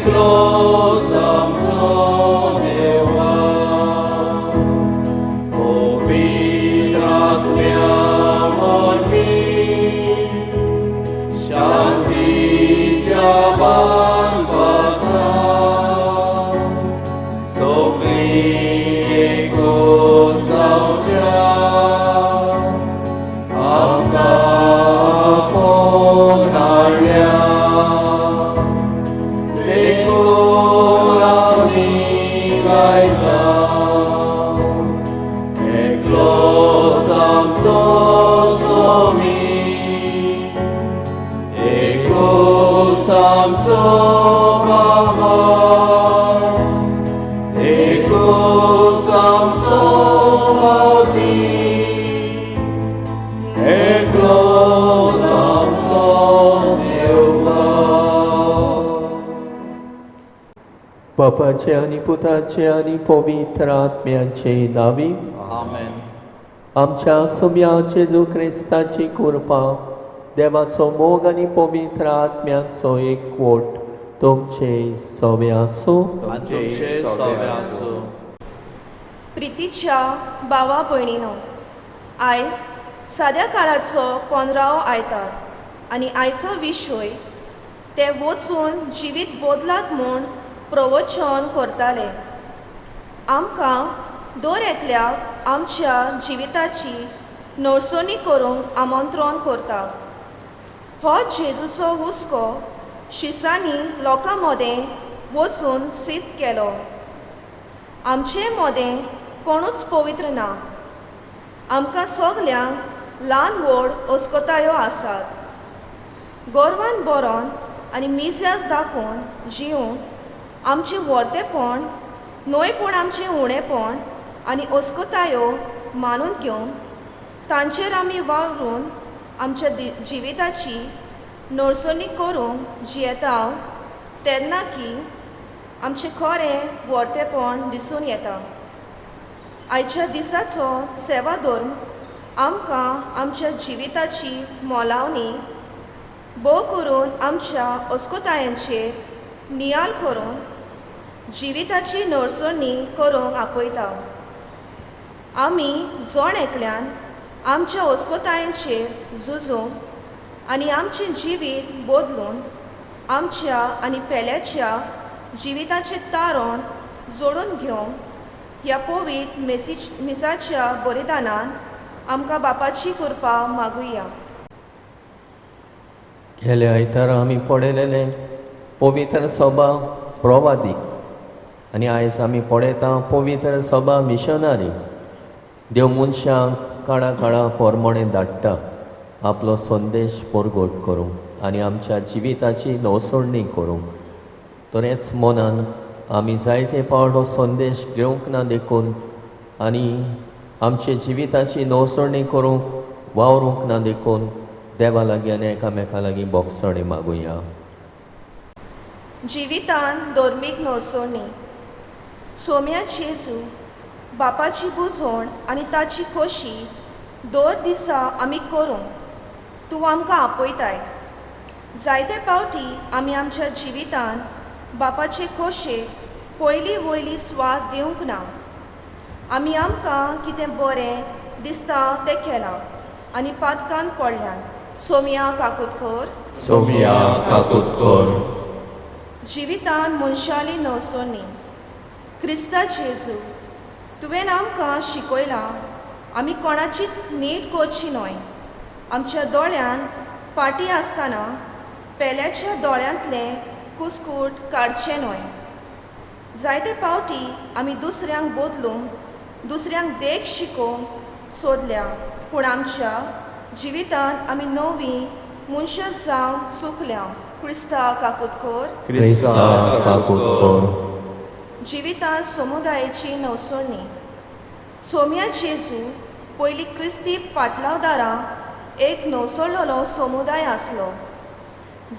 एकलोच आमचो देवा पवित्र आत्म्या वरवीं शांतीच्या बांदपासा सगळीं एकूच जावच्या आमकां आपोवन हाडल्या देखून आमी गायता एकलोच आमचो स्वामी एकूच आमचो बाबा एकूच आमचो बाबी एकलोच आमचो देवा. बापाचे आनी पुताचे आनी पवित्र आत्म्याचे नांवी. आमेन. आमच्या सोम्या जेजू क्रिस्ताची कृपा, देवाचो मोग आनी पवित्र आत्म्याचो एकवट तुमचे सवे आसूं. आनी तुमचे सवे आसूं. प्रितीच्या भावा भयणीनो, आयज साद्या काळाचो 15वो आयतार आनी आयचो विशय ते वचून जिवीत बदलात म्हूण प्रवचन करताले. आमकां दर एकल्याक आमच्या जिविताची नवसणी करूंक आमंत्रण करता. हो जेजूचो हुस्को शिसांनी लोकां मदें वचून सिद्ध केलो. आमचे मदें कोणूच पवित्र ना. आमकां सगल्यांक ल्हान व्हड अस्कतायो आसात. गर्वान बरोवन आनी मिजास दाखोवन जिवूंक आमचें व्हरतेपण न्हय, पूण आमचें उणेपण आनी अस्कतायो मानून घेवन तांचेर आमी वावरून आमच्या जिविताची नरसणी करूंक जियेता तेन्ना की आमचें खरें व्हरतेपण दिसून येता. आयच्या दिसाचो सेवा धर्म आमकां आमच्या जिविताची मोलावणी भोव करून आमच्या अस्कतायांचेर नियाल करून जिविताची नरसणी करूंक आपयता. आमी जण एकल्यान आमच्या अस्कतायांचेर झुजूंक आनी आमचें जिवीत बदलून आमच्या आनी पेल्याच्या जिविताचें तारण जोडून घेवंक ह्या पवित्र मिसाच्या बलिदानान आमकां बापाची कृपा मागुया. गेले आयतारा आमी पळयलेले पवित्र सभा प्रवादी आनी आयज आमी पळयता पवित्र सभा मिशनरी. देव मनशांक काळा काळा पोरमणे धाडटा आपलो संदेश परगट करूंक आनी आमच्या जिविताची नवसणी करूंक. तरेंच मनान आमी जायते पावट हो संदेश घेवंक ना देखून आनी आमच्या जिविताची नवसणी करूंक वावरूंक ना देखून देवा लागीं आनी एकामेका लागीं बोगसणी मागुया. जिवितान धर्मीक नरसणी. सोम्या जेजू, बापाची बुजवण आनी ताची खोशी दर दिसा आमी करूंक तूं आमकां आपयताय. जायते पावटी आमी आमच्या जिवितान बापाचे खोशेक पयली वयली स्वाद दिवंक ना. आमी आमकां कितें बरें दिसता तें केलां आनी पातकान पडल्यान. सोम्या काकूत कर. सोम्या काकूत कर. जिवितान मनशाली नवसणी. क्रिस्ता जेजू, तुवें आमकां शिकयलां आमी कोणाचीच नीट करची न्हय. आमच्या दोळ्यान पाटी आसतना पेल्याच्या दोळ्यांतलें कुस्कूट काडचें न्हय. जायते पावटी आमी दुसऱ्यांक बदलूंक, दुसऱ्यांक देख शिकोवंक सोदल्या, पूण आमच्या जिवितांत आमी नवी मनशां जावंक चुकल्या. क्रिस्ता काकूत कर. क्रिस्ता काकूत कर. जिवितांत समुदायाची नवसणी. सोम्या जेजू, पयलीं क्रिस्ती पाटलावदारां एक नवसळलेलो समुदाय आसलो.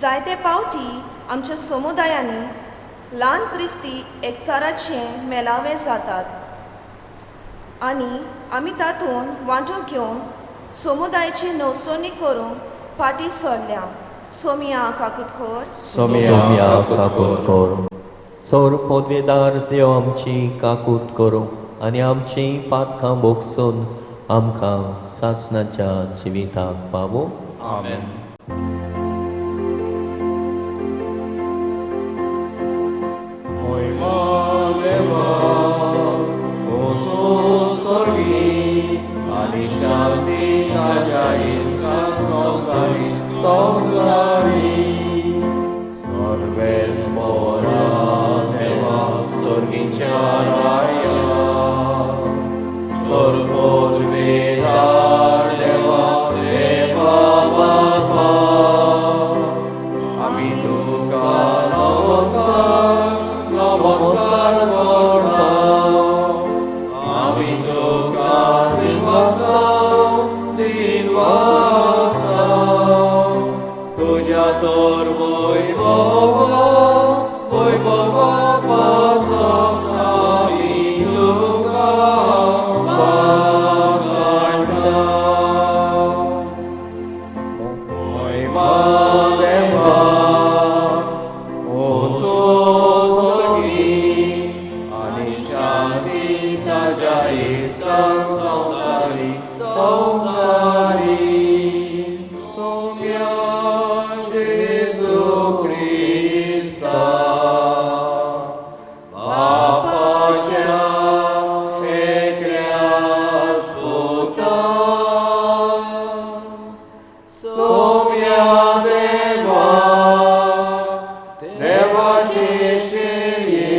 जायते पावटी आमच्या समुदायांनी ल्हान क्रिस्ती एकचाराचे मेलावे जातात आनी आमी तातूंत वांटो घेवन समुदायाची नवसणी करूंक फाटीं सरल्या. सोमिया काकूत कर. सोम्या काकूत कर. सोर पदवेदार देव आमची काकूत करूं आनी आमची पातकां भोगसून आमकां सासणाच्या जिविताक पावूं. आमेन. मोहिमा देवा वचून स्वर्गी आनी शांती ताज्या इत्सांक संवसारी संवसारी. सर्वेस्पोरा देवा स्वर्गीच्या राया, सर्वोद्वेदार देवा देवा बापा, आमी तुका नमस्कार नमस्कार करता, आमी तुका दिनवासाव दिनवासाव, तुज्या तर वैभवा वैभवा पासत आमी तुका वाखाणता. मोहिमा देवा वचून स्वर्गी आनी शांती ताज्या इश्टांक संवसारी संवसारी. सोम्या जेजू क्रिस्ता बापाच्या एकल्या सुता, सोम्या देवा देवाचे शेळये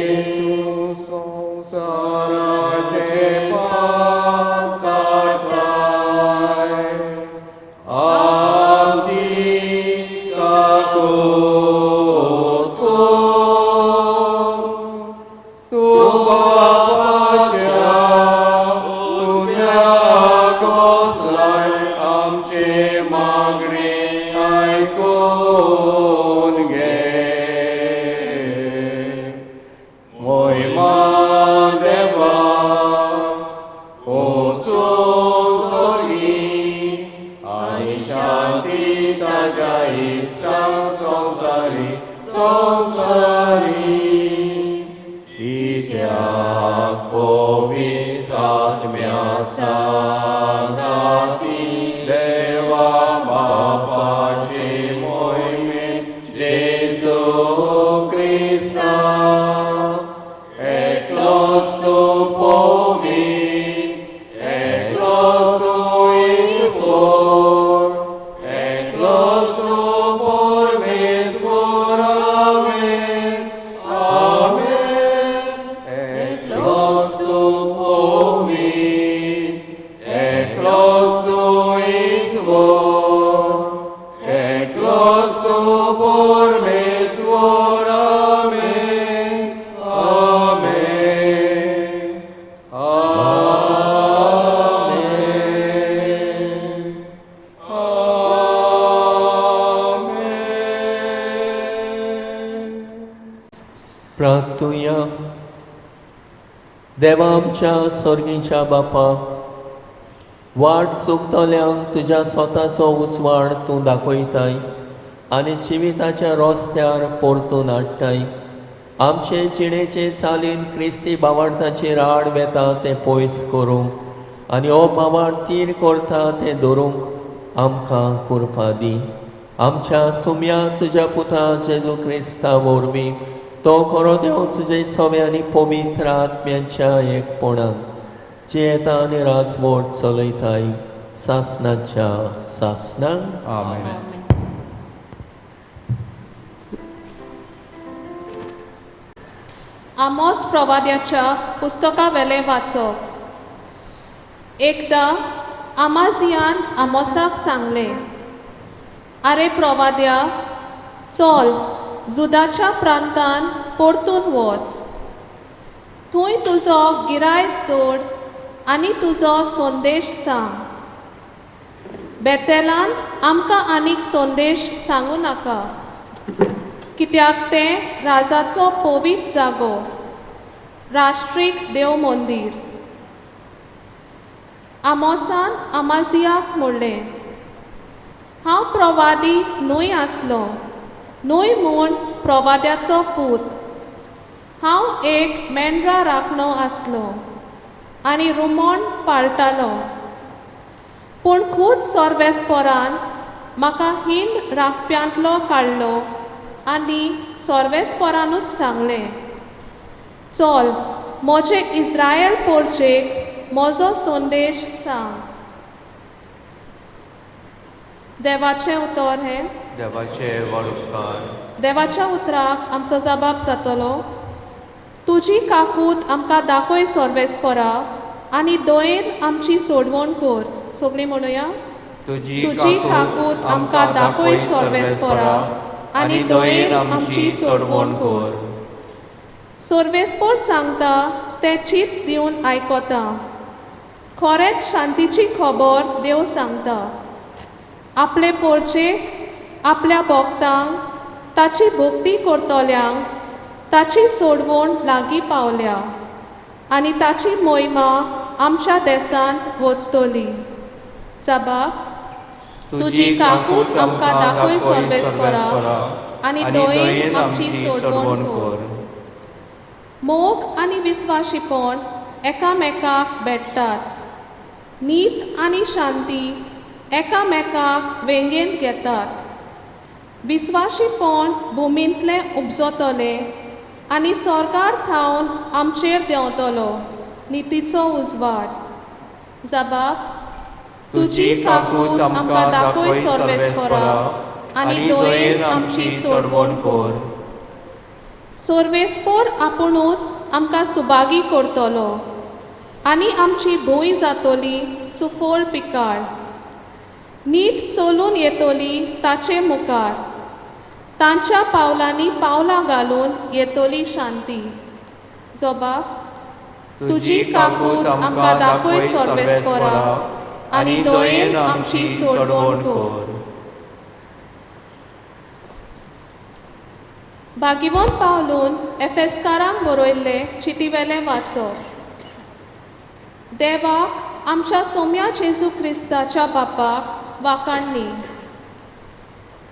संवसाराचे पाप काडटाय, आमची काकूत कर. तूं बापाच्या उजव्याक बसलाय, आमचे मागणे आयकून घे. मोहिमा देवा वचून स्वर्गी आनी शांती ताज्या इश्टांक संवसारी संवसारी. कित्याक पवित्र आत्म्या सांगाती देवा बापाचे मोहिमेन जेजू क्रिस्ता एकलोच तूं पवित्र, एकलोच तूं ईश्वर, एकलोच तूं परमेश्वर. आमेन आमेन. एकलोच तूं पवित्र, एकलोच तूं ईश्वर, एकलोच तूं परमेश्वर. आमेन आमेन आमेन आमेन. प्रार्थुया. देवा आमच्या स्वर्गीच्या बापा, वाट चुकतल्यांक तुज्या स्वताचो उजवाड तूं दाखयताय आनी जिविताच्या रस्त्यार परतून हाडटाय. आमचे जिणेचे चालीन क्रिस्ती भावार्थाची राड वेता तें पयस करूंक आनी हो भावार्थ तीर करता तें धरूंक आमकां कृपा दी. आमच्या सुम्या तुज्या पुता जेजू क्रिस्ता वरवीं, तो खरो देव तुजे सवे आनी पवित्र आत्म्याच्या एकपणान जियेता आनी राजवट चलयताय सासणाच्या सासणाक. आमेन. आमोस प्रवाद्याच्या पुस्तकावेलें वाचप. एकदां आमाजियान आमोसाक सांगलें, आरे प्रवाद्या, चल जुदाच्या प्रांतान परतून वच, थंय तुजो गिरायक जोड आनी तुजो संदेश सांग. बेतेलांत आमकां आनीक संदेश सांगू नाका, कित्याक तें राजाचो पवित्र जागो, राष्ट्रीक देव मंदीर. आमोसान आमाजियाक म्हणलें, हांव प्रवादी न्हय आसलो, न्हय म्हूण प्रवाद्याचो पूत. हांव एक मेंढरा राखणो आसलो आनी रुमोण पाळटालो. पूण खूद सोर्वेस्पोरान म्हाका हिंड राखप्यांतलो काडलो आनी सोर्वेस्पोरानूच सांगलें, चल म्हजे इस्रायल पोरचेक म्हजो संदेश सांग. देवाचें उतर हें. देवाचे व्हड उपकार. देवाच्या उतराक आमचो जबाब जातलो. तुजी काकूत आमकां दाखय सोर्वेस्पोरा आनी दयेन आमची सोडवण कर. सगळीं म्हणुया. तुजी काकूत आमकां दाखय सर्वेस्पोरा आनी दयेन आमची सोडवण कर. सोर्वेस्पोर सांगता तें चीत दिवन आयकता. खरेंच शांतीची खबर देव सांगता. आपले पोरचेक, आपल्या भक्तांक, ताची भक्ती करतल्यांक ताची सोडवण लागीं पावल्या आनी ताची मोहिमा आमच्या देशांत वचतली. जाबाब, तुजी काकूत आमकां दाखय सर्वेस्पोरा आनी दयेन आमची सोडवण कर. मोग आनी विस्वाशीपण एकामेकाक भेटतात. नीत आनी शांती एकामेकाक वेंगेंत घेतात. विस्वाशीपण भुमींतलें उपजतलें आनी सरकार थावन आमचेर देंवतलो नितीचो उजवाड. जबाब, तुजी काकूत आमकां दाखय सर्वेस्पोरा आनी दयेन आमची सोडवण कर. सोर्वेस्पोर आपुणूच आमकां सुभागी करतलो आनी आमची भूंय जातली सुफळ पिकाळ. नीट चलून येतली ताचे मुखार, तांच्या पावलांनी पावलां घालून येतली शांती. जबाब, तुजी काकूत आमकां दाखय सर्वेस्पोरा आनी दयेन आमची सोडवण कर. भागिवंत पावलून एफेस्कारांक बरयल्ले चिटीवेलें वाचप. देवाक आमच्या सोम्या जेजू क्रिस्ताच्या बापाक वाखाणणी,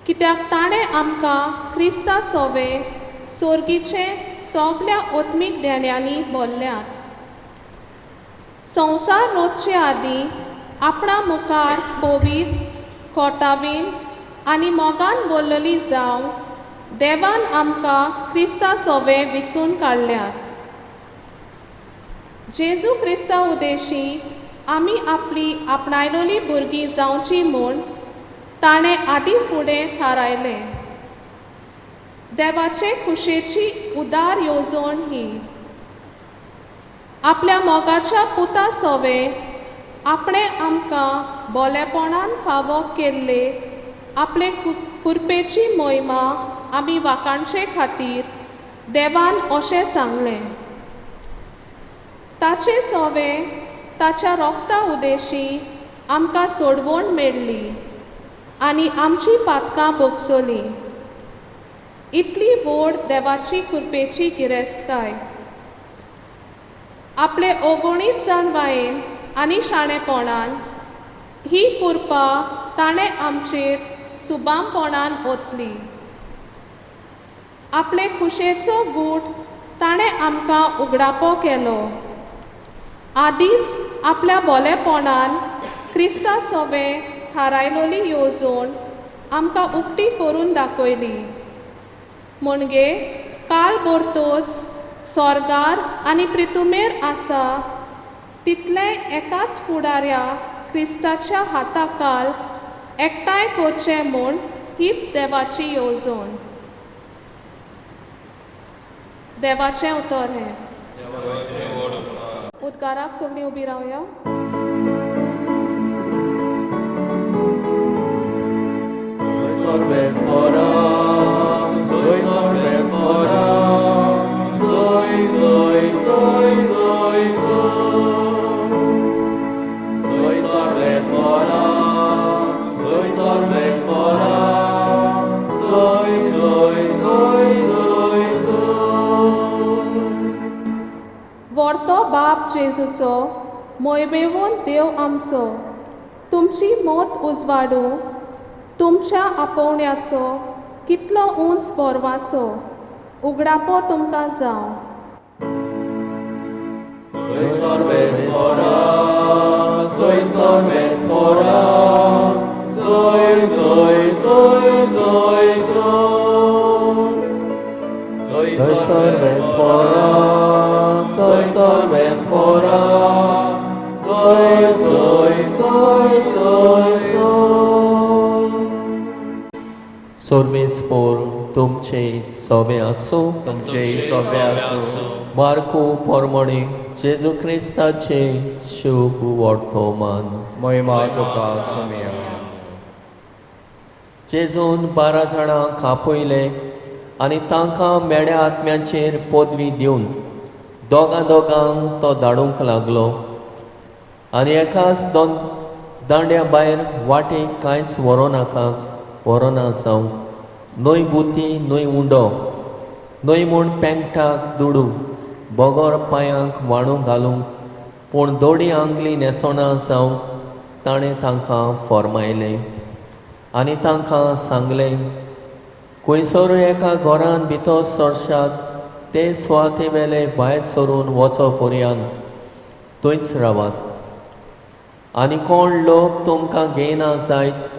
कित्याक ताणें आमकां क्रिस्ता सोवे सोर्गीचे सगल्या ओत्मीक देण्यांनी भरल्यात. संवसार रोजचे आदीं आपणा मुखार पवित्र, खोटावीन आनी मोगान भरलेली जावंक देवान आमकां क्रिस्ता सोवे विचून काडल्यात. जेजू क्रिस्ता उदेशी आमी आपली आपणायलोली भुरगीं जावची म्हूण ताणें आदीं फुडें थारायलें. देवाचे खुशेची उदार येवजण ही. आपल्या मोगाच्या पुता सोवे आपणें आमकां बोलेपणान फावो केल्ले आपले कुरपेची मोहिमा आमी वाखाणचे खातीर देवान अशें सांगलें. ताचे सोवे ताच्या रोगता उदेशी आमकां सोडवण मेळ्ळी आनी आमची पातकां भोगसली. इतली व्हड देवाची कृपेची गिरेस्तकाय. आपले अगणीत जाणवायेन आनी शाणेपणान ही कृपा ताणें आमचेर सुबामपणान ओतली. आपले खुशेचो गूट ताणें आमकां उगडापो केलो. आदींच आपल्या बोलेपणान क्रिस्ता सोवे थारायलोली येवजण आमकां उक्ती करून दाखयली. म्हणजे काल भरतोच सोर्गार आनी प्रितुमेर आसा तितलें एकाच फुडाऱ्या क्रिस्ताच्या हाताकाल एकठांय करचें म्हूण हीच देवाची येवजण. देवाचें उतर हें. उद्गाराक सगळीं उबी रावया. व्हडतो बाप जेजूचो मोयबेवन देव आमचो तुमची मत उजवाडूं, तुमच्या आपोवण्याचो कितलो उंच बोरवासो उगडापो तुमकां जावं. Soy सर्वेस्पोरा, soy सर्वेस्पोरा, soy, soy, soy, soy, soy. Soy सर्वेस्पोरा, soy सर्वेस्पोरा, soy, soy, soy, soy, soy. सर्वेस्पोर तुमचे सोबे आसूं. तुमचे सोबे आसूं. मार्कू पोरमणे जेजू क्रिस्ताचे शुभ वर्तमान. महिमा तुका सोम्या. जेजून 12 जाणांक आपयले आनी तांकां मेड्या आत्म्यांचेर पदवी दिवन दोगां दोगांक तो धाडूंक लागलो आनी एकाच दोन दांड्या भायर वाटेक कांयच व्हरोनाकाच व्हरोना जावं, न्हय बुती न्हय उंडो न्हय म्हूण पेंगटाक दुडू बगर पांयांक वाणू घालूंक, पूण दोडी आंगली न्हेसोना जावंक ताणें तांकां फॉर्मायलें आनी तांकां सांगलें, खंयसरूय एका घरान भितर सरशात ते सुवाते वेले भायर सरून वचो पर्यंत थंयच रावात आनी कोण लोक तुमकां घेयना जायत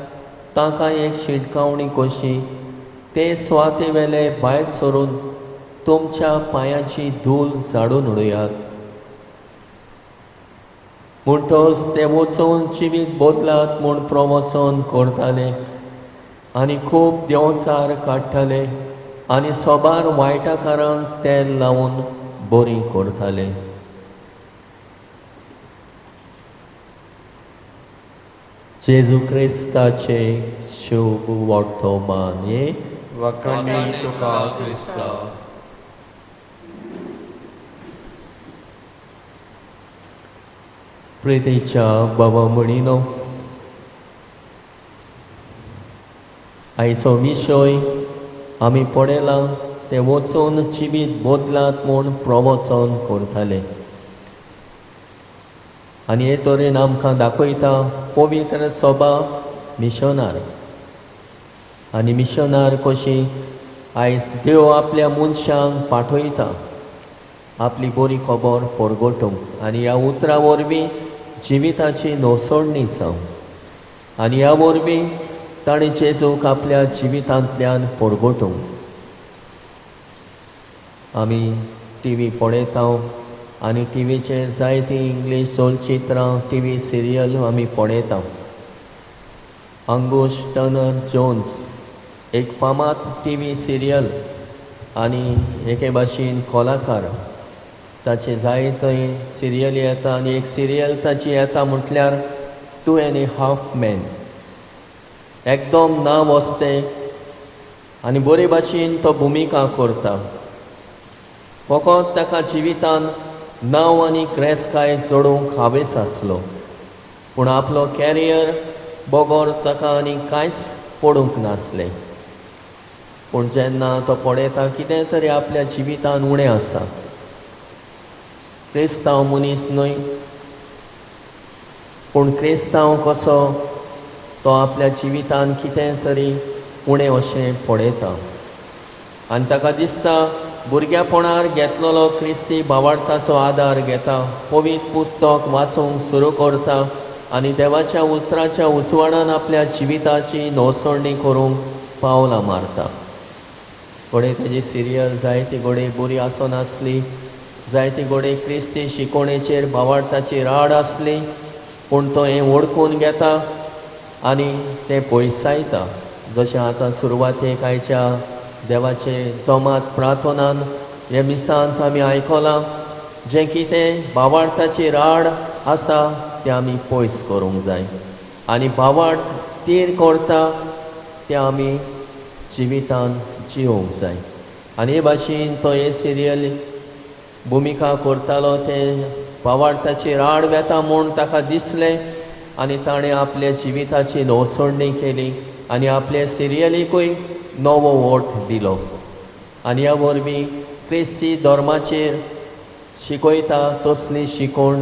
तांकां एक शिटकावणी कशी ते सुवाते वेले भायर सरून तुमच्या पांयाची धूल झाडून उडयात. म्हणटच ते वचून जिवीत बदलात म्हूण प्रवचन करताले आनी खूब देंवचार काडटाले आनी सोबार वायटाकारांक तेल लावन बरी करताले. जेजू क्रिस्ताचे शुभ वर्तमान. वखणी तुका क्रिस्ता. प्रितीच्या बाबा म्हणिनो, आयचो विशय आमी पळयला ते वचून जिवीत बदलात म्हूण प्रवचन करताले आनी हे तरेन आमकां दाखयता पवित्र सभा मिशनार आनी मिशनार कशी आयज देव आपल्या मनशांक पाठयता आपली बरी खबर परगटूंक आनी ह्या उतरां वरवीं जिविताची नोसोडणी जावं आनी ह्या वरवीं ताणें जेजूक आपल्या जिवितांतल्यान परगटूंक. आमी टी व्ही पळयता आनी टी व्हीचेर जायतीं इंग्लीश चलचित्रां टी व्ही सिरियल आमी पळयता. अंगूश टर्नर जोन्स एक फामाद टी व्ही सिरियल आनी एके भाशेन कलाकार, ताचे जायते सिरियल येता आनी एक सिरियल ताची येता म्हटल्यार 2.5 Men. एकदम नांव वसतें आनी बरे भाशेन तो भुमिका करता. फकत ताका जिवितान नांव आनी क्रेस्काय जोडूंक हावेस आसलो, पूण आपलो कॅरियर बगर ताका आनी कांयच पडूंक नासलें. पूण जेन्ना तो पळयता कितें तरी आपल्या जिवितान उणें आसा, क्रिस्तांव मनीस न्हय पूण क्रिस्तांव कसो तो आपल्या जिवितान कितें तरी उणें अशें पळयता आनी ताका दिसता भुरग्यापणार घेतलेलो क्रिस्ती भावार्थाचो आदार घेता, पवित्र पुस्तक वाचूंक सुरू करता आनी देवाच्या उतराच्या उजवाडान आपल्या जिविताची नोसोडणी करूंक पावलां मारता. घडये ताजी सिरियल जायती घडये बरी आसनासली, जायती घडये क्रिस्ती शिकोवणेचेर भावार्थाची राड आसली, पूण तो हें वळखून घेता आनी तें पयसायता. जशें आतां सुरवातेक आयच्या देवाचे जोमात प्रार्थनान हे मिसांत आमी आयकलां, जें कितें भावार्थाची राड आसा तें आमी पयस करूंक जाय आनी भावार्थ तीर करता तें आमी जिवितान जिवोंक जाय. आनी हे भाशेन तो हे सिरियल भुमिका करतालो तें भावार्थाची राड वेता म्हूण ताका दिसलें आनी ताणें आपल्या जिविताची नोसोडणी केली आनी आपल्या सिरियलीकूय नवो अर्थ दिलो आनी ह्या वरवीं क्रिस्ती धर्माचेर शिकयता तसली शिकोवण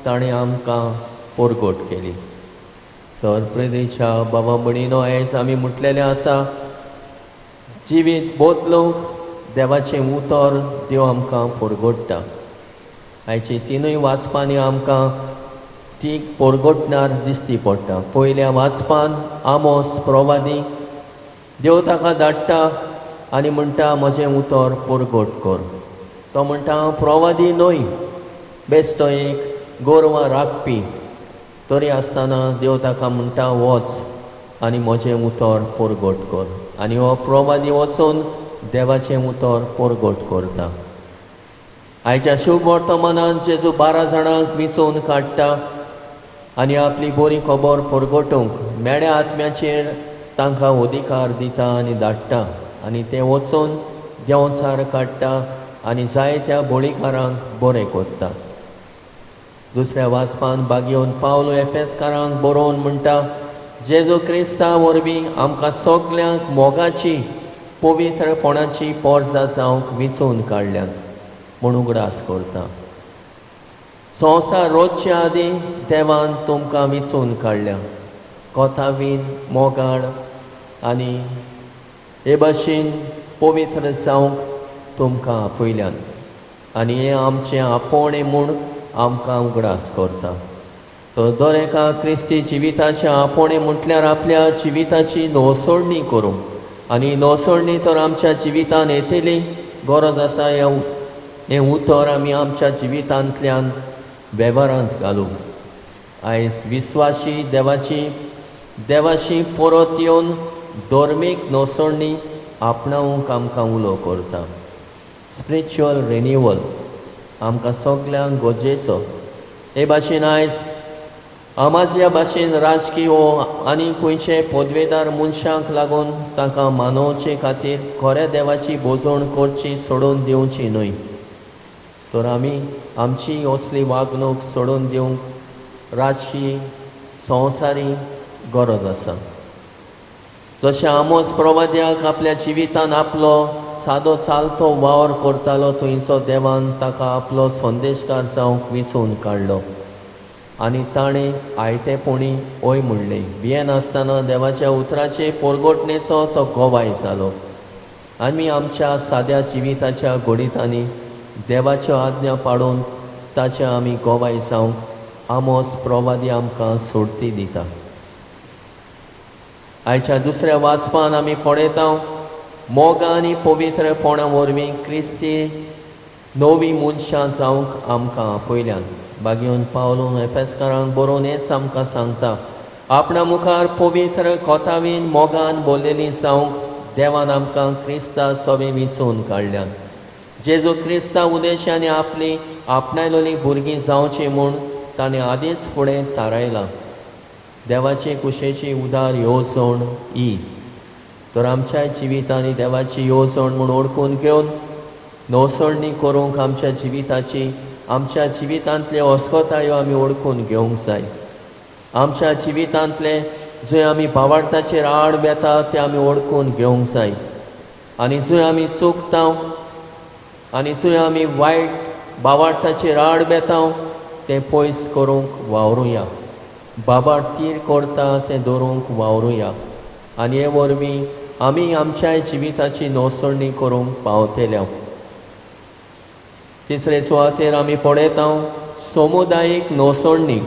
ताणें आमकां परगट केली. तर प्रेरीच्या बाबा भयणीनो, आयज आमी म्हटलेलें आसा, जिवीत बदलूंक देवाचें उतर देव आमकां परगट्टा. आयची तिनूय वाचपांनी आमकां ती परगटणार दिसती पडटा. पयल्या वाचपान आमोस प्रवादी देव ताका धाडटा आनी म्हणटा, म्हजें उतर परगट कर. तो म्हणटा, हांव प्रवादी न्हय, बेश्टो एक गोरवां राखपी. तरी आसतना देव ताका म्हणटा, वच आनी म्हजें उतर परगट कर. आनी हो प्रवादी वचून देवाचें उतर परगट करता. आयच्या शुभ वर्तमानान जेजू 12 जाणांक विंचोवन काडटा आनी आपली बरी खबर परगटूंक मेळ्या आत्म्याचेर तांकां अधिकार दिता आनी धाडटा. आनी ते वचून देंवचार काडटा आनी जायत्या बोळीकारांक बरें करता. दुसऱ्या वाचपान बागेवन पावलो एफेसकारांक बरोवन म्हणटा, जेजू क्रिस्ता वरवीं आमकां सगल्यांक मोगाची पवित्रपणाची पोरसां जावंक विंचोवन काडल्यात म्हूण उगडास करता. संवसार रोजच्या आदीं देवान तुमकां विंचोवन काडल्या. कोतावीन मोगाळ आनी हे भाशेन पवित्र जावंक तुमकां आपयल्यान आनी हें आमचें आपोवणें म्हूण आमकां उगडास करता. तर दर एका क्रिस्ती जिविताचें आपोवणें म्हटल्यार आपल्या जिविताची नवसोडणी करूंक, आनी नवसोडणी तर आमच्या जिवितान येतली गरज आसा. हें उतर आमी आमच्या जिवितांतल्यान वेव्हारांत घालूंक. आयज विस्वाशी देवाची देवाशी परत येवन धर्मीक नवसोडणी आपणावंक आमकां उलो करता. स्पिरिच्युअल रिन्युअल आमकां सगल्यांक गरजेचो. हे भाशेन आयज आमाजल्या भाशेन राजकीय हो आनी खंयचे पदवेदार मनशांक लागून तांकां मानोवचे खातीर खऱ्या देवाची बोजवण करची सोडून दिवची न्हय, तर आमी आमची असली वागणूक सोडून दिवंक राजकीय संवसारी गरज आसा. जशें आमोस प्रवाद्याक आपल्या जिवितान आपलो सादो चालतो वावर करतालो, थंयचो देवान ताका आपलो संदेशकार जावंक विंचोवन काडलो आनी ताणें आयतेपणी ओय म्हणलें. भियेनासतना देवाच्या उतराचे परगटणेचो तो गवाय जालो. आमी आमच्या साद्या जिविताच्या घडितांनी देवाच्यो आज्ञा पाडून ताच्या आमी गवाय जावंक आमोस प्रवादी आमकां सोडती दिता. आयच्या दुसऱ्या वाचपान आमी पळयता, मोगा आनी पवित्रपणा वरवीं क्रिस्ती नवी मनशां जावंक आमकां आपयल्यान. बागेवन पावलून एफेसकारांक बरोवन हेंच आमकां सांगता, आपणा मुखार पवित्र कोतावीन मोगान बोल्लेली जावंक देवान आमकां क्रिस्ता सवे विंचोवन काडल्यान. जेजू क्रिस्ता उद्देशांनी आपली आपणायलोली भुरगीं जावची म्हूण ताणें आदींच फुडें थारायलां. देवाचे कुशेची उदार येवजण ही तर आमच्या जिवितांनी देवाची येवजण म्हूण ओळखून घेवन नवसोडणी करूंक आमच्या जिविताची आमच्या जिवितांतल्यो अस्कतायो आमी ओळखून घेवंक जाय. आमच्या जिवितांतले जंय आमी भावार्थाचेर आड वेता ते आमी ओळखून घेवंक जाय, आनी जंय आमी चुकता आनी जंय आमी वायट भावार्थाचेर आड वेता तें पयस करूंक वावरुया. बाबा तीर करता तें दवरूंक वावरुया आनी हे वरवीं आमी आमच्या जिविताची नवसोडणी करूंक पावतले. तिसरे सुवातेर आमी पळयता समुदायीक नवसोडणी.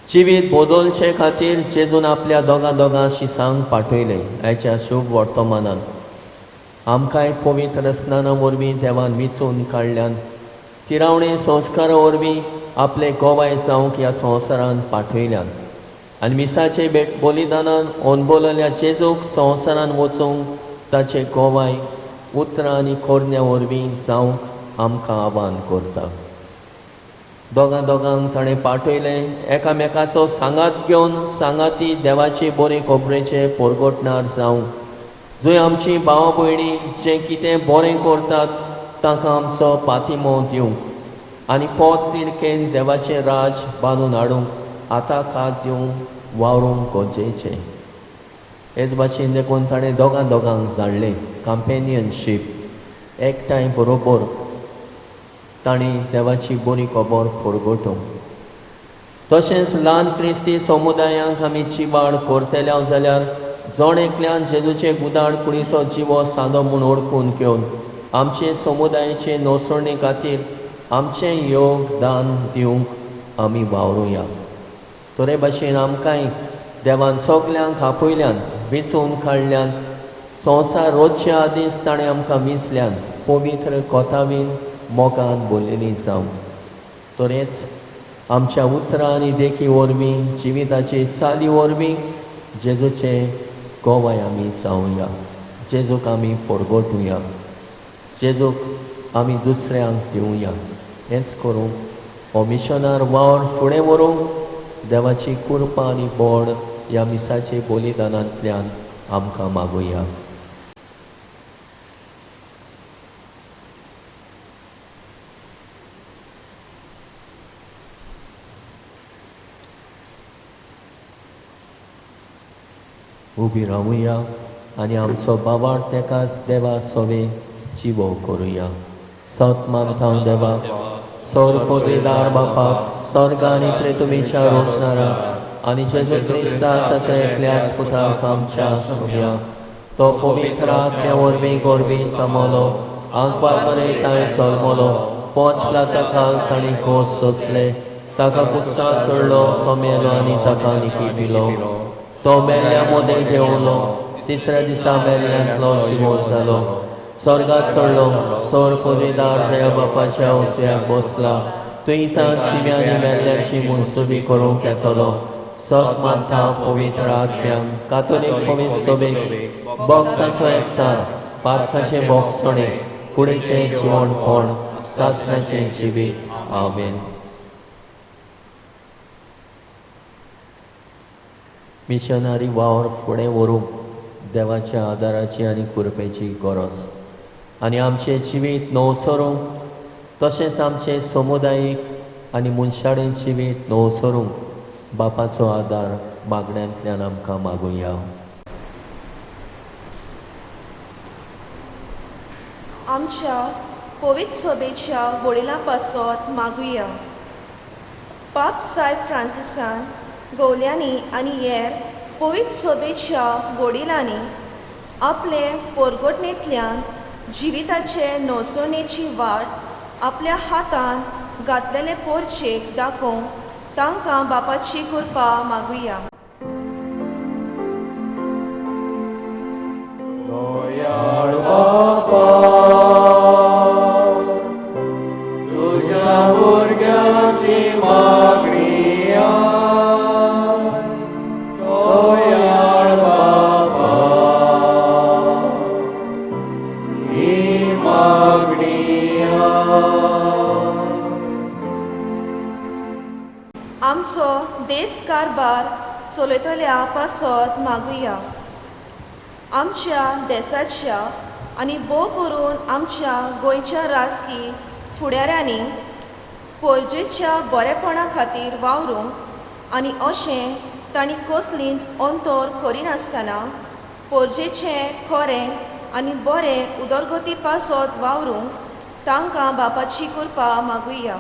जिवीत बदलचे खातीर जेजून आपल्या दोगां दोगां शिसांक पाठयले. आयच्या शुभ वर्तमानान आमकांय पवित्र स्नाना वरवीं देवान विंचून काडल्यान तिरावणे संस्कारा वरवीं आपले गोवाय जावंक ह्या संवसारान पाठयल्यान आनी मिसाचे भेट बलिदानान अनबोलल्या जेजूक संवसारान वचूंक ताचे गोवाय उतरां आनी कोरण्या वरवीं जावंक आमकां आव्हान करता. दोगां दोगांक ताणें पाठयलें एकामेकाचो सांगात घेवन सांगाती देवाचे बरे खबरेचे परगटणार जावंक. जंय आमची भावा भयणी जें कितें बरें करतात तांकां आमचो पातिमो दिवंक आनी पोट तिडकेन देवाचें राज बांदून हाडूंक आतां हात दिवंक वावरूंक गरजेचें. हेच भाशेन देखून ताणें दोगां दोगांक धाडलें कंपेनियनशीप एकठांय बरोबर तांणी देवाची बरी खबर परगटूंक. तशेंच ल्हान क्रिस्ती समुदायांक आमी चिबाड करतले जाल्यार जण एकल्यान जेजूचे गुदाड कुडीचो जिवो सादो म्हूण ओळखून घेवन आमचे समुदायाचे नोसरणे खातीर आमचें योगदान दिवंक आमी वावरुया. तरे भाशेन आमकांय देवान सगल्यांक आपयल्यान विंचून काडल्यान संवसार रोजच्या आदींच ताणें आमकां विंचल्यान पवित्र कोतावीन मोगान बोलिल्ली जावं. तरेंच आमच्या उतरां आनी देखी वरवीं जिविताची चाली वरवीं जेजूचे गोवाय आमी जावया. जेजूक आमी परगटुया, जेजूक आमी दुसऱ्यांक दिवया. हेंच करूंक हो मिशनार वावर फुडें व्हरूंक देवाची कृपा आनी बोड ह्या मिसाचे बलिदानांतल्यान आमकां मागुया. उबी रावुया आनी आमचो बाबार तेकाच देवा सोवे जिवो करुया. सत मानता देवा सौर पदवीदार बापाक स्वर्ग आनी त्रेतुमीच्या रोसणारा आनी जेजू क्रिस्ता ताच्या एकल्याच पुताक आमच्या सोम्या तो पवित्र आत्म्या वरवीं गोरवी समलो आंकवार ताणें जल्मलो पोंच प्लाता खाल ताणें घोस सोंसले ताका कुस्सां चडलो तो मेलो आनी ताका निकी दिलो. तो मेल्ल्या मदें देंवलो तिसऱ्या दिसा मेल्ल्यांतलो जिवो जालो स्वर्गात चडलो सौर पदवीदार देवा बापाच्या उसव्याक बसला थंय जिव्यांनी मेल्ल्याची मनसुबी करूंक येतलो. सत मानता पवित्र आत्म्यांक कातोलीक पवित्र सोबेक भक्तांचो एकठार पातकाचें बोगसणें कुडीचें जिवणपण सासणाचें जिवीत. आमेन. मिशनरी वावर फुडें व्हरूंक देवाच्या आदाराची आनी कृपेची गरज आनी आमचें जिवीत नवसरूंक तशेंच आमचें समुदायीक आनी मनशाळें जिवीत नवसरूंक बापाचो आदार मागण्यांतल्यान आमकां मागुया. आमच्या पवित्र सभेच्या वडिलां पासत मागुया. पाप सायब फ्रांसिसान गवल्यांनी आनी हेर पवित्र सभेच्या वडिलांनी आपले पोरगोटणेंतल्यान जिविताचे नोसणेची वाट आपल्या हातान घातलेले पोरचेक दाखोवंक तांकां बापाची कृपा मागुया. दयाळ बापा तुज्या भुरग्यांची मागणी आय. दयाळ बापा ही मागणी आय. आमचो देश कारभार चलयतल्या पासत मागुया. आमच्या देसाच्या आनी भोव करून आमच्या गोंयच्या राजकी फुडाऱ्यांनी पोरजेच्या बरेपणा खातीर वावरूंक आनी अशें तांणी कसलीच अंतर करिनासतना पोरजेचें खरें आनी बरें उदरगती पासत वावरूंक तांकां बापाची कृपा मागुया.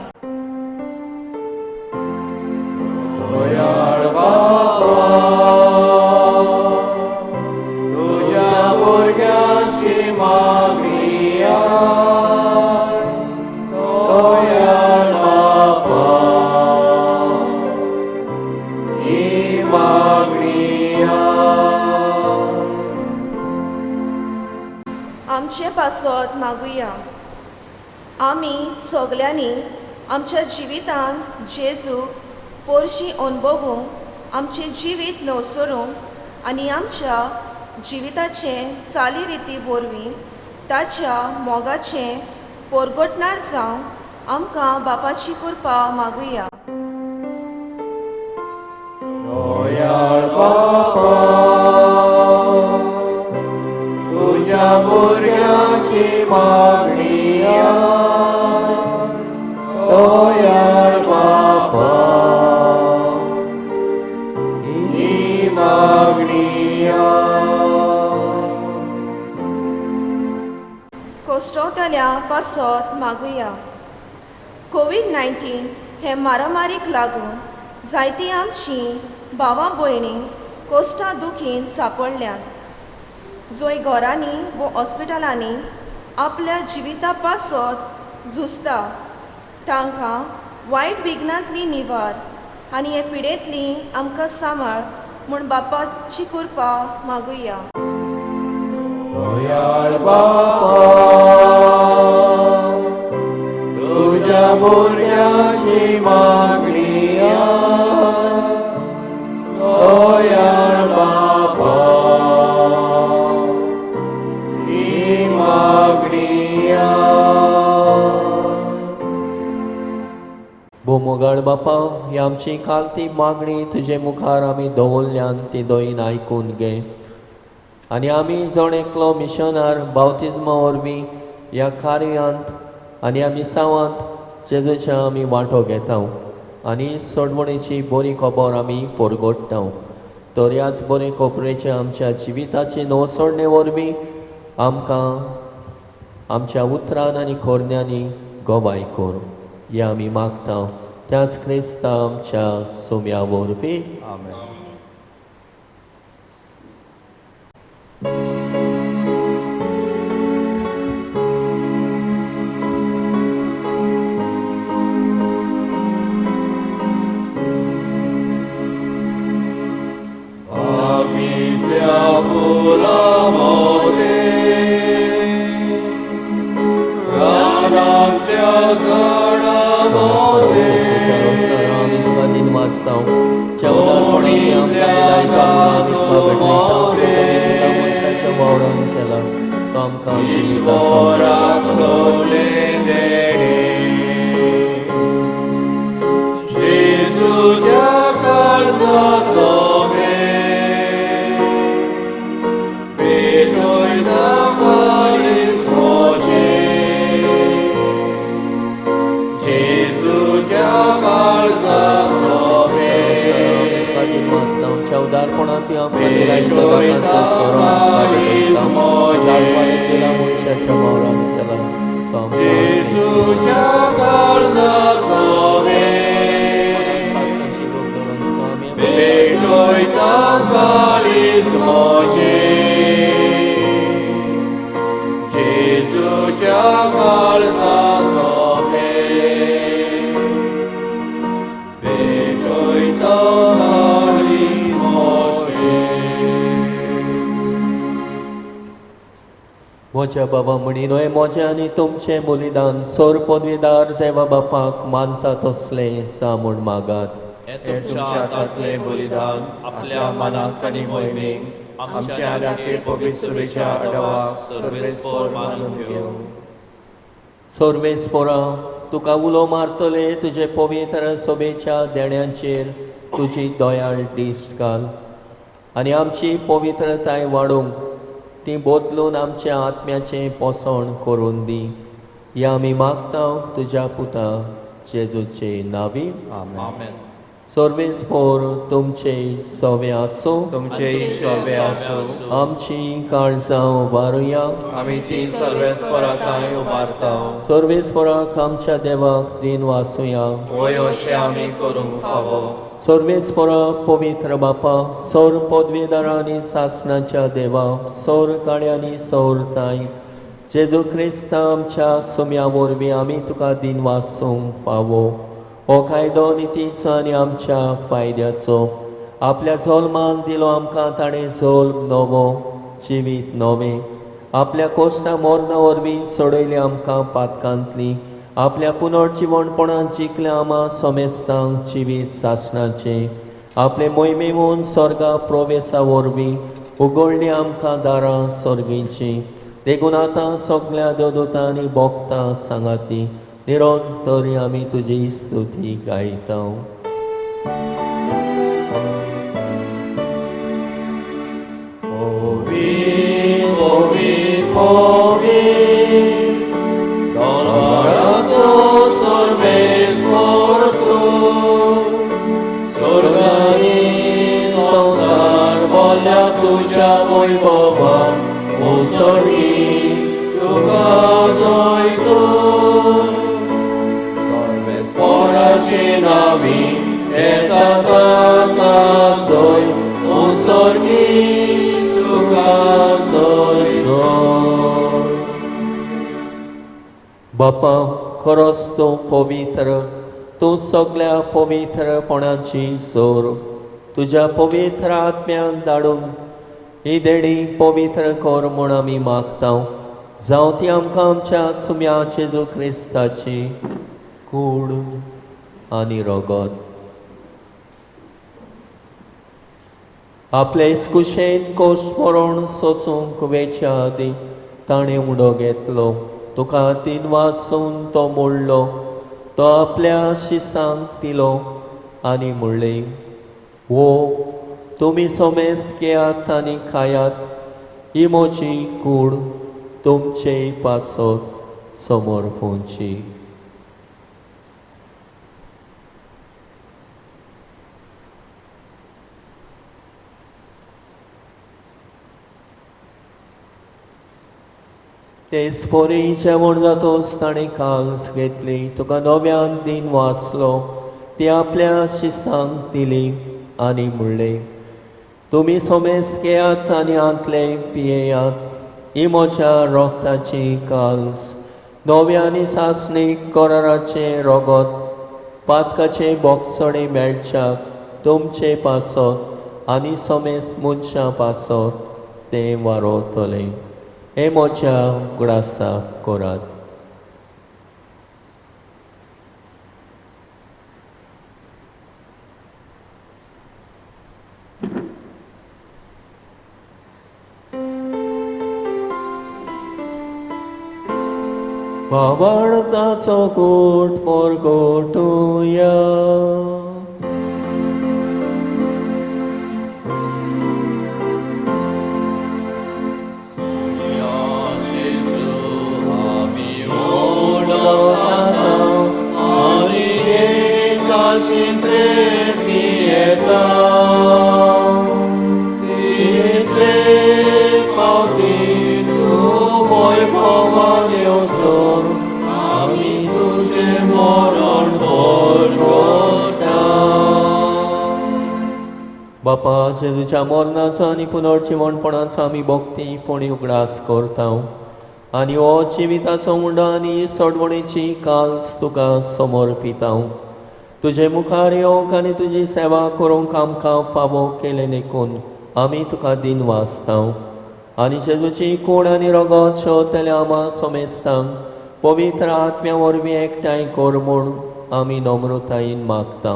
दयाळ बापा तुज्या भुरग्यांची मागणी आय. दयाळ बापा ही मागणी आय. आमचे पासत मागुया. आमी सगल्यांनी आमच्या जिवितांत जेजू पोरशी अणभवूंक आमचें जिवीत नवसरूंक आनी आमच्या जिविताचे चालीरिती वरवीं ताच्या मोगाचें पोरगटणार जावंक आमकां बापाची कृपा मागुया. दयाळ बापा तुज्या भुरग्यांची मागणी आय. दयाळ बापा ही मागणी आय. कोश्टवतल्या पासत मागुया. कोवीड 19 हे मारामारीक लागून जायतीं आमचीं भावा भयणी कोश्टा दुखीन सांपडल्यात, जंय घरांनी वो हॉस्पिटलांनी आपल्या जिविता पासत झुजता तांकां वायट विघ्नांतली निवार आनी हे पिडेंतली आमकां सांबाळ म्हूण बापाची कृपा मागुया. दयाळ बापा, तुज्या भुरग्याची मागणी आय. दयाळ बापा, ही मागणी आय. भोव बापा, ही आमची कालती मागणी तुजे मुखार आमी दवरल्यान ती दोयीन आयकून घे आनी आमी जण एकलो मिशनार बावतिज्मा वरवीं ह्या कार्यांत आनी ह्या मिसावांत जेजूच्या आमी वांटो घेता आनी सोडवणेची बरी खबर आमी परगट्टा. तर ह्याच बरे खबरेच्या आमच्या जिविताची नवसोडणे वरवीं आमकां आमच्या उतरान आनी खोरण्यांनी गवाय कर, हे आमी मागता त्याच क्रिस्ता आमच्या सोम्या वरवीं. आमेन. बागेंतल्या फुलां मदें, रानांतल्या झाडां मदें, आमी तुका दिनवासता मनशाच्या वावरान केला तो आमकां ईश्वराक सोडलें देणें, जेजूच्या काळजा सोबें, पेटयता काळीज म्हजें, जेजूच्या काळजा सोबें, दिनवासता उदारपणांत मनशाच्या वावरान केला तो आमकां जेजूच्या काळजा सोबें, पेटयता काळीज म्हजें, जेजूच्या काळजा सोबें, पेटयता काळीज म्हजें. म्हज्या बाबा म्हणी न्हय म्हजें आनी तुमचें बलिदान सोर पदवीदार देवा बापाक मानता तसलें सा म्हूण मागात. हें तुमच्या हातांतलें बलिदान आपल्या मनाक आनी मोहिमेक आमच्या आनी पवित्र आडवाक सर्वेस्पोर मानून घेवं. सर्वेस्पोरा, तुका उलो मारतले तुजे पवित्र सभेच्या देण्यांचेर तुजी दयाळ दिश्ट घाल आनी आमची पवित्रताय वाडोवंक ती बदलून आमच्या आत्म्याचें पोसण करून दी. ह्या आमी मागता तुज्या पुता जेजूचे नांवी. आमेन. सर्वेस्पोर तुमचे सवे आसूं. तुमचेय सोबे आसूं. आमची काळजां उबारुया. आमी ती सर्वेस्पराकाय उबारता. सर्वेस्पराक आमच्या देवाक दिन वासुया. वय अशें आमी करूंक फावो. सर्वेस्परा पवित्र बापा, सौर पदवीदारांनी सासणाच्या देवा, सौर काळ्यांनी सौरताय जेजू क्रिस्ता आमच्या सोम्या वरवीं आमी तुका दिन वासूंक फावो. हो कायदो नितीचो आनी आमच्या फायद्याचो आपल्या जल्मान दिलो आमकां ताणें जल्म नवो जिवीत नवें आपल्या कोश्टा मरणा वरवीं सोडयली आमकां पातकांतली आपल्या पुनर्जिवणपणान जिखल्या आमा समेस्तांक जिवीत सासणाचें आपले मोहिमेवून स्वर्गा प्रवेसा वरवीं उगडली आमकां दारां सर्गीचीं. देखून आतां सगल्या देवदूतांनी भोगतां सांगाती निरंतर आमी तुजी स्तुती गायता. Ovi, ovi, दोनोराचो सर्वेस्पोर तूं, स्वर्गानी संवसार बोल्या तुज्या वैभवान, उसळी तुका जयसून. सर्वेस्पोराचे नांवी येता बापा, खरोच तूं पवित्र, तूं सगळ्या पवित्रपणाची जोर. तुज्या पवित्र आत्म्याक धाडून ही देणी पवित्र कर म्हूण आमी मागता, जावं ती आमकां आमच्या सुम्या जेजू क्रिस्ताची कूड आनी रगत. आपले कुशेन कोश मरण सोसूंक वेच्या आदीं ताणें उडो घेतलो, तुका तीन वासून तो मोडलो, तो आपल्या शिसांक दिलो आनी म्हणलें, वो तुमी सोमेस्त घेयात आनी खायात, ही म्हजी कूड तुमचे पासत समर्पूंची. तेच परी जेवण जातोच ताणें काल्स घेतली, तुका नव्यान दिन वाचलो, ती आपल्या शिसांक दिली आनी म्हणलें, तुमी सोमेस्त घेयात आनी आंतले पियेयात, ही म्हज्या रोगताची काल्स, नव्या आनी सासणीक कराराचें रगत, पातकाचें बोगसणें मेळच्याक तुमचे पासत आनी सोमेस्त मनशां पासत तें वारोतलें. हे म्हज्या उगडासाक करात. बावळताचो गोट परगटुया. बापा, जेजूच्या मरणाचो आनी पुनर्जिवणपणाचो आमी भक्ती पुणी उगडास करता आनी हो जिविताचो उंडो आनी सोडवणेची काल्स तुका समर्पिता. तुजे मुखार येवंक आनी तुजी सेवा करूंक आमकां फावो केलें देखून आमी तुका दिन वाचता आनी जेजूची कूड आनी रगत शेवतल्या आमा समेस्तांक पवित्र आत्म्या वरवीं एकठांय कर म्हूण आमी नम्रतायेन मागता.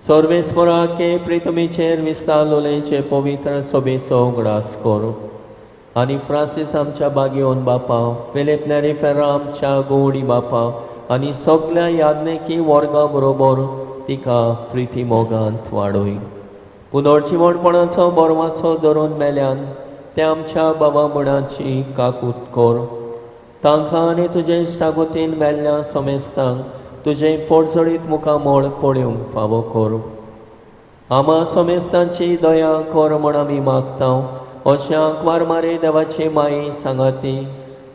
सर्वेस्पराके प्रितमीचेर विस्तारलोलेचे पवित्र सभेचो उगडास कर आनी फ्रांसीस आमच्या बागेवन बापा, फिलीप नेरी फेर्रा आमच्या गोवडी बापा आनी सगल्या याज्ञिकी वर्गा बरोबर तिका प्रिती मोगांत वाडय. पुनर्जिवणपणाचो बरवाचो धरून मेल्यान ते आमच्या बाबा मुणाची काकूत कर. तांकां आनी तुजे इश्टागोतीन मेल्ल्या समेस्तांक तुजें पोटजळीत मुखामळ पळोवंक फावो कर. आमा समेस्तांची दया कर म्हूण आमी मागता. अशें आंकवार मारे देवाची माई सांगाती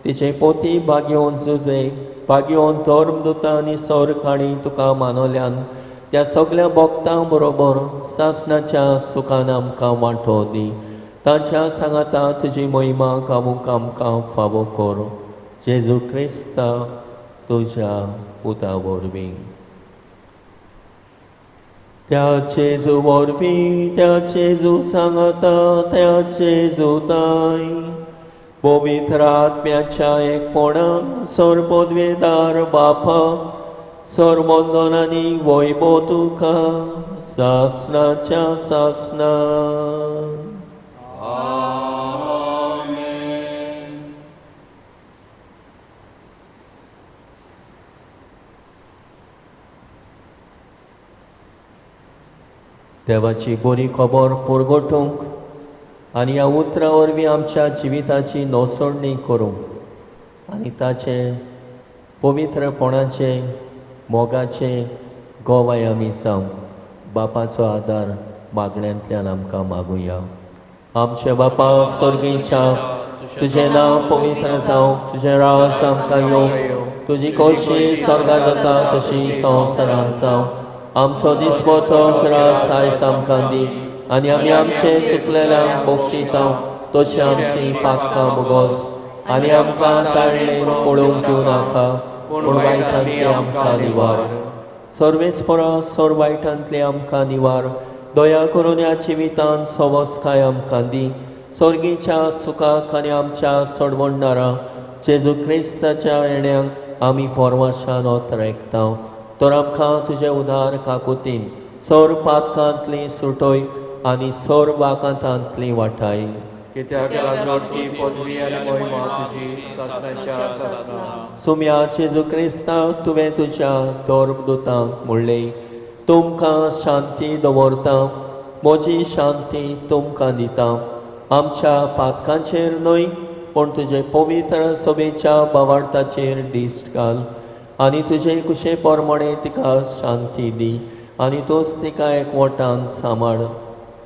तिचे पोती भाग्योवन जुजे भाग्योवन धर्मदुतां आनी सरकाणी तुका मानवल्यान त्या सगल्या भक्तां बरोबर सासणाच्या सुखान आमकां वांटो दी. तांच्या सांगाता तुजी महिमा गावूंक आमकां फावो कर. जेजू क्रिस्ता तुज्या पुता वरवीं. त्या जेजू वरवीं, त्या जेजू सांगाता, त्या जेजूताय पवित्र आत्म्याच्या एकपणान सर्वपदवेदार बापा, सर्वंदनानी वैभव तुका सासणाच्या सासणा. देवाची बरी खबर परगटूंक आनी ह्या उतरां वरवीं आमच्या जिविताची नोसणी करूंक आनी ताचे पवित्रपणाचे मोगाचे गोवाय आमी जावंक बापाचो आदार मागण्यांतल्यान आमकां मागुया. आमचे बापा सर्गीच्या, तुजें नांव पवित्र जावं, तुजें राज आमकां येवं, तुजी खोशी स्वर्गांत जाता तशी संवसारांत जावं. आमचो दिसपटो त्रास आयज आमकां दी आनी आमी आमचे चुकलेल्यांक बक्षिता तशी आमची पातकां बोगस आनी आमकां ताळणेन पळोवंक दिवं नाका, पूण वायटांतली आमकां निवार. सर्वेस्परा सोर वायटांतली आमकां निवार. दया करून ह्या जिवितान सवस्काय आमकां दी. सर्गीच्या सुखाक आनी आमच्या सोडवणदारा जेजू क्रिस्ताच्या येण्याक आमी परवाशान ओतरेकता. तर आमकां तुजे उदार काकुतीन सोर पातकांतली सुटय आनी सोर वाकांतांतली वाटाय. कित्याक राजवटकी पदवी आनी महिमा तुजी सासणाच्या सासणा. सुम्या जेजू क्रिस्ता, तुवें तुज्या धर्मदुतांक म्हणलें, तुमकां शांती दवरता, म्हजी शांती तुमकां दिता. आमच्या पातकांचेर न्हय, पूण तुजे पवित्र सभेच्या बावार्थाचेर दिश्ट घाल आनी तुजे कुशे प्रमाणे तिका शांती दी आनी तूंच तिका एकवटान सांबाळ,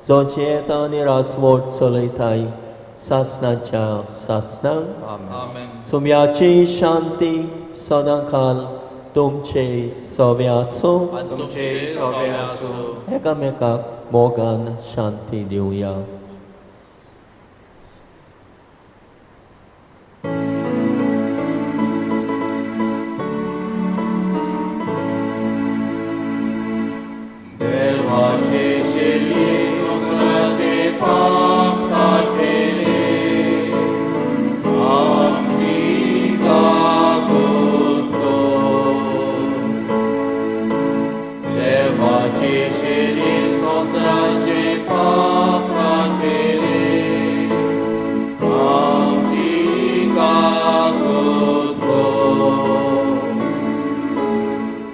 जो जियेता आनी राजवट चलयताय सासणाच्या सासणाक. आमेन. सुम्याची शांती सदांकाल तुमचे सवे आसूं. तुमचे सवे आसूं. एकामेकाक मोगान शांती दिवया. देवाचे शेली संवसाराचे पाप काडटले, आमची काकूत कर. देवाचे शेली संवसाराचे पाप काडटले, आमची काकूत कर.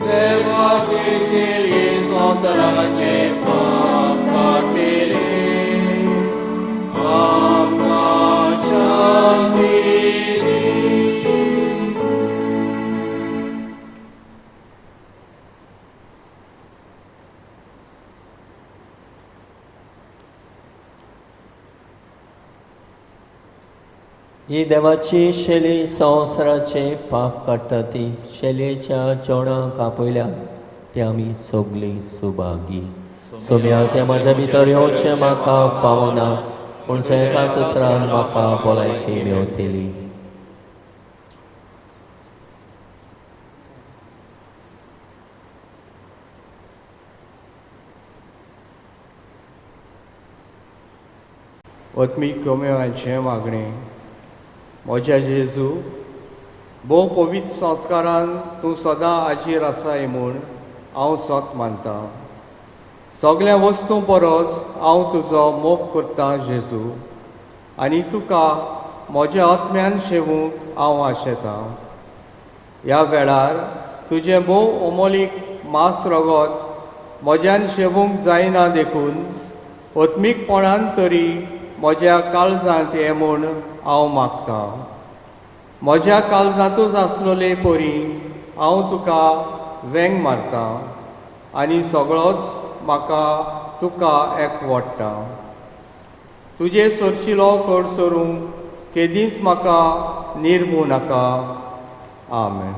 देवाचे चेली संवसाराचे पाप काडटले, आमकां शांती दी. ही देवाची शेली संवसाराचे पाप काडटा ती शेलेच्या जेवणाक आपयल्या ते आमी सगळीं सुभागी. सोम्या, तें म्हज्या भितर येवचें म्हाका फावना, पूण एका सुत्रान म्हाका भलायकी मेवतली. आत्मीक कम्यांचें मागणें. म्हज्या जेजू, भोव पवित्र संस्कारान तूं सदां आजीर आसाय म्हूण हांव सत मानतां. सगल्या वस्तूं परस हांव तुजो मोग करतां जेजू, आनी तुका म्हज्या आत्म्यान शेवूंक हांव आशेतां. ह्या वेळार तुजें भोव अमोलीक मांस रगत म्हज्यान शेवूंक जायना देखून आत्मीकपणान तरी म्हज्या काळजांत हें म्हूण हांव मागतां. म्हज्या काळजांतूच आसलेले परी हांव तुका वेंग मारतां आनी सगळोच म्हाका तुका एकवडटा. तुजे सरशिलो कडसरूंक केदींच म्हाका निर्मू नाका. आमेन.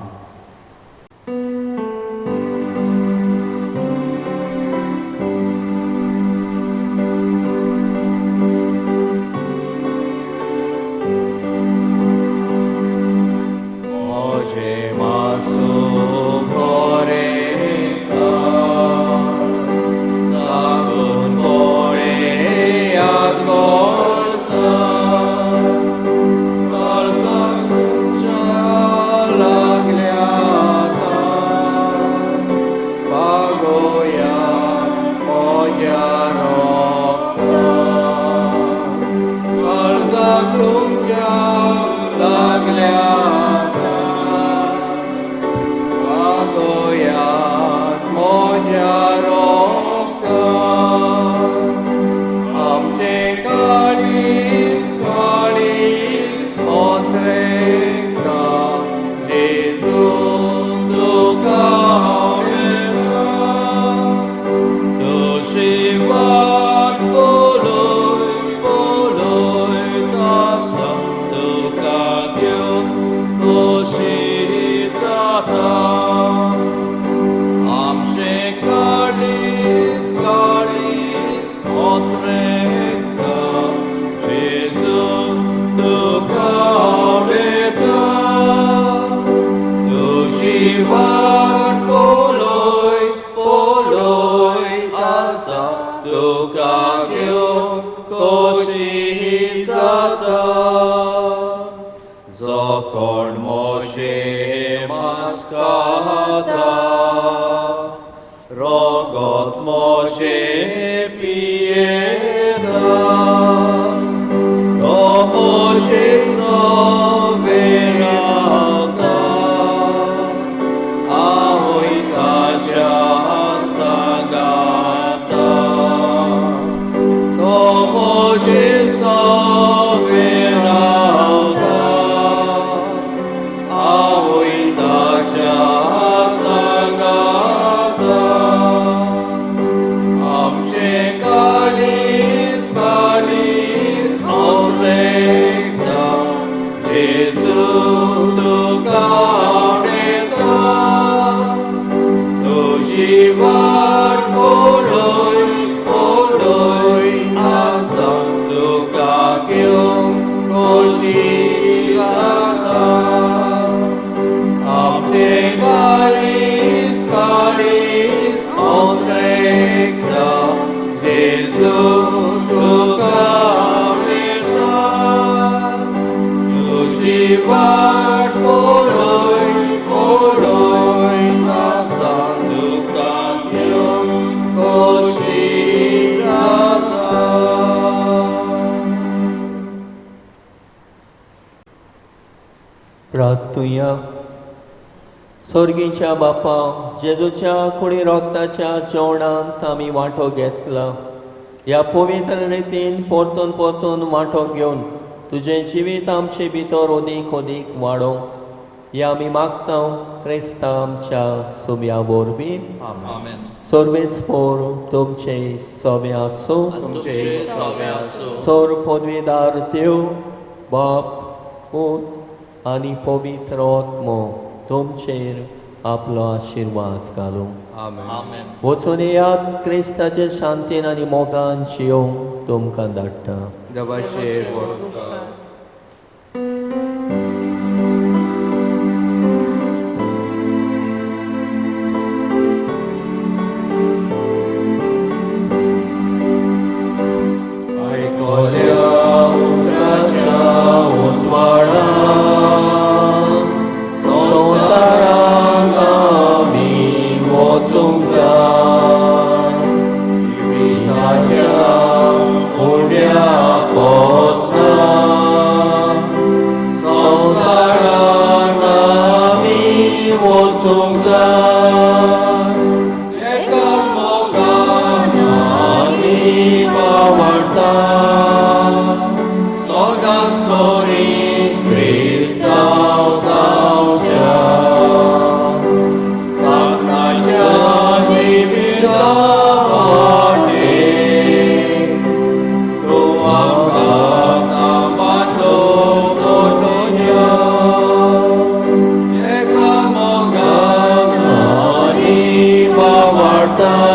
Otrekta, Jesu, tu तुजी वाट पळय पळय आसा तुका घेवन खोशी जाता जो कोण मोशे मास खाता रगत मोशे पियेता तो मोशे सोवे रावता आवय ताच्या सांगाता तो मोशे सोवे रावता आवय ताच्या सांगाता आमचे काळीज काळीज ओतलेता जेजू तुका आवडता तुजी वाट पळय पळय आसा तुका घेवन खोशी जाता आमचे काळीज काळीज ओतलेता जेजू तुका आवडता तुजी वाट पळय पळय आसा तुका घेवन खोशी जाता. प्रार्थुया. सोर्गीच्या बापा, जेजूच्या कुडी रोगताच्या जेवणांत आमी वांटो घेतला. ह्या पवित्र रितीन परतून परतून वांटो घेवन तुजें जिवीत आमचे भितर अदीक अदीक वाडोवं ह्या आमी मागता क्रिस्ता आमच्या सुम्या वरवीं. आमेन. सर्वेस्पोर तुमचे सवे आसूं. तुमचे सवे आसूं. सोर पदवीदार देव बाप, पूत आनी पवित्र आत्मो तुमचेर आपलो आशिर्वाद घालूं. आमेन. वचून येयात, क्रिस्ताचे शांतीन आनी मोगान जियोवंक तुमकां धाडटा. देवाचेर उपकार. आयकल्या उतराच्या उजवाडा संवसारांत आमी वचूंक जाय, जिविताच्या उण्या पोसना संवसारांत आमी वचूंक जाय. एकाच मोगान आमी वावरता, सदांच करी क्रिस्तांव जावच्या सासणाच्या जिविता वाटेर तूं आमकां सांबाळतो म्हणुया. एका मोगान आमी वावरता.